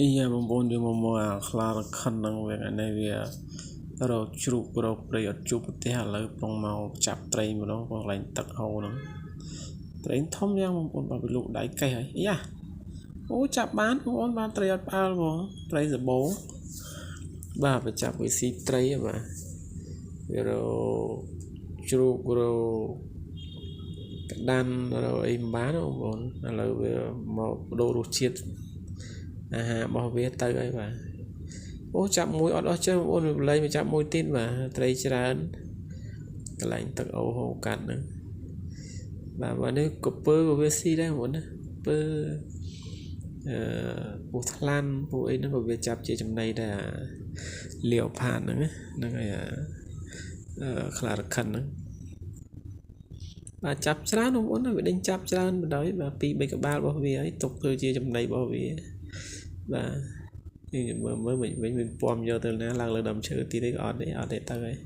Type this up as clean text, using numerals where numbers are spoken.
អីយ៉ាបងប្អូនយើងមកមកអាខ្លារខិនហ្នឹងវាថ្ងៃនេះវារកជ្រូករកព្រៃអត់ជួបប្រទេសឥឡូវប្រុងមកចាប់ត្រីម្ដងបងកន្លែងទឹកហូរហ្នឹងត្រីធំយ៉ាងបងប្អូនបាទវាលូកដៃកេះហើយអីយ៉ាអូចាប់បានបងប្អូនបានត្រីអត់ផ្អើលបងត្រីសបោបាទវាចាប់វាស៊ីត្រីហ៎បាទវារកជ្រូករកក្តាន់រកអីមិនបានបងប្អូនឥឡូវវាមកបដូររសជាតិអាហាររបស់វាទៅហើយបាទអូចាប់មួយអត់អស់ជើងបងប្អូនវាបលែងមកចាប់មួយទៀតបាទត្រីច្រើនកន្លែងទឹកអូហូរកាត់ហ្នឹងបាទបាទនេះកពើក៏វាស៊ីដែរបងប្អូនណាពើអឺពស់ថ្លាន់ពស់អីហ្នឹងក៏វាចាប់ជាចំណីដែរលាវផាតហ្នឹងហ្នឹងហើយអឺខ្លារខិនហ្នឹងបាទចាប់ច្រើនបងប្អូនវាដេញចាប់ច្រើនបណ្ដោយបាទ2 3ក្បាលរបស់វាហើយទុកធ្វើជាចំណីរបស់វាបាទយើងមើលមើលវិញវិញវាពំយកទៅណាឡើងលើដើមឈើទីនេះក៏អត់ទេអត់ទេទៅហើយ។